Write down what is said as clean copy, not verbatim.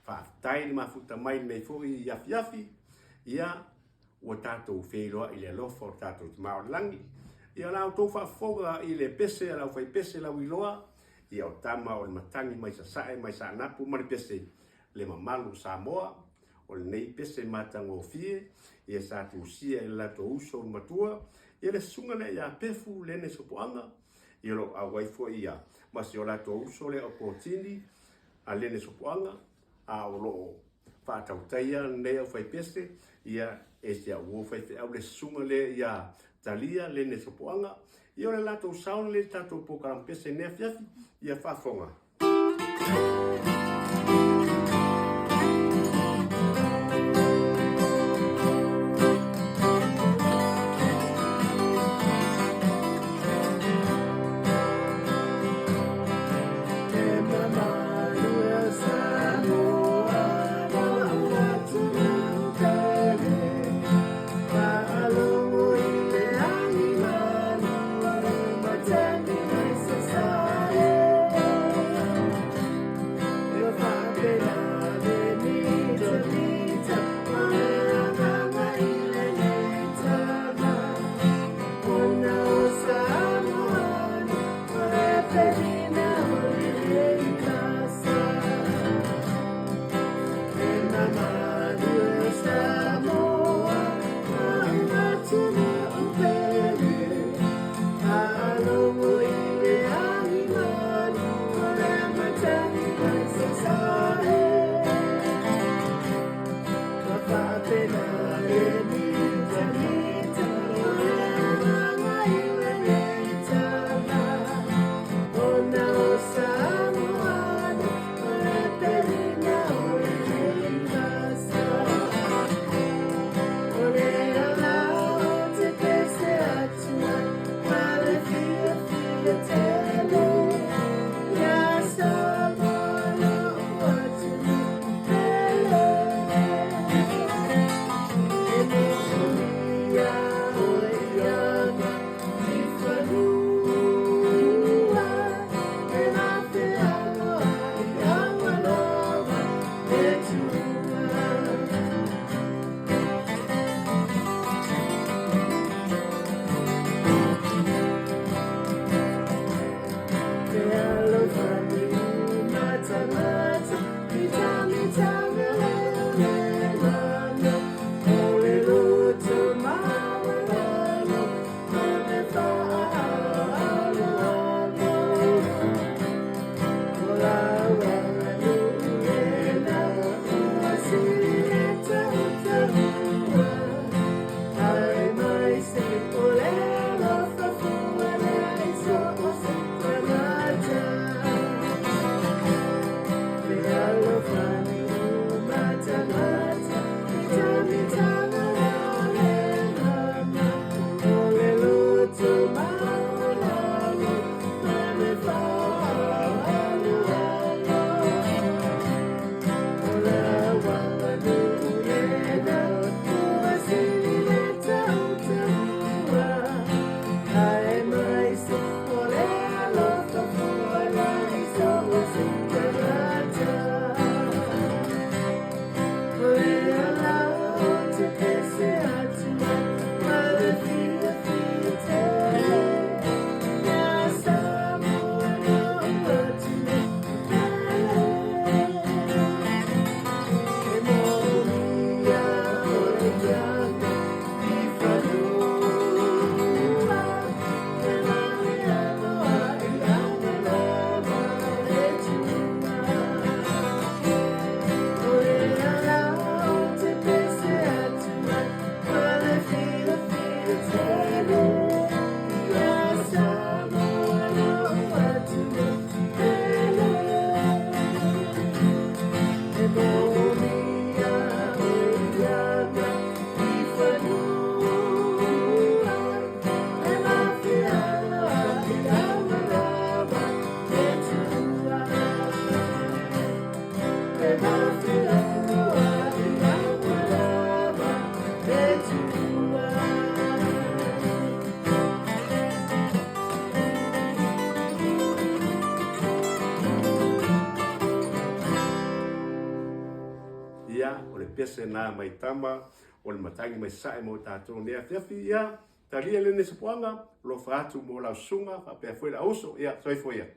Faafetai le mafuta mai lenei foi afiafi. Ia, ua tatou feiloai i le alofa o le tatou Tama o le Lagi. Ia, o la outou faafofoga i le pese a le aufaipese lauiloa, ia o tama o le matagi mai Sasae mai Saanapu ma le pese Le Mamalu o Samoa. O lenei pese matagofie, ia sa tusia e le latou uso le matua, ia le susuga lea ia Pefu Lene Sopoaga, ia o lo o auai foi ia ma si o latou uso lea o Kotini a Lene Sopoaga, a o lo o faatautaia lenei aufaipese, ia e si au uo faifeau le susuga lea ia Talia Lene Sopoaga. Ia o le latou sao lenei i le tatou polokalame pese i lenei afiafi. Ia faafofoga. Ia, o le pese na mai tama o le matagi mai sae mo tatou nei afiafi. Ia, talia lenei sapuaga, alofa atu mo lau susuga faapea foi le auso. Ia, soifua ia.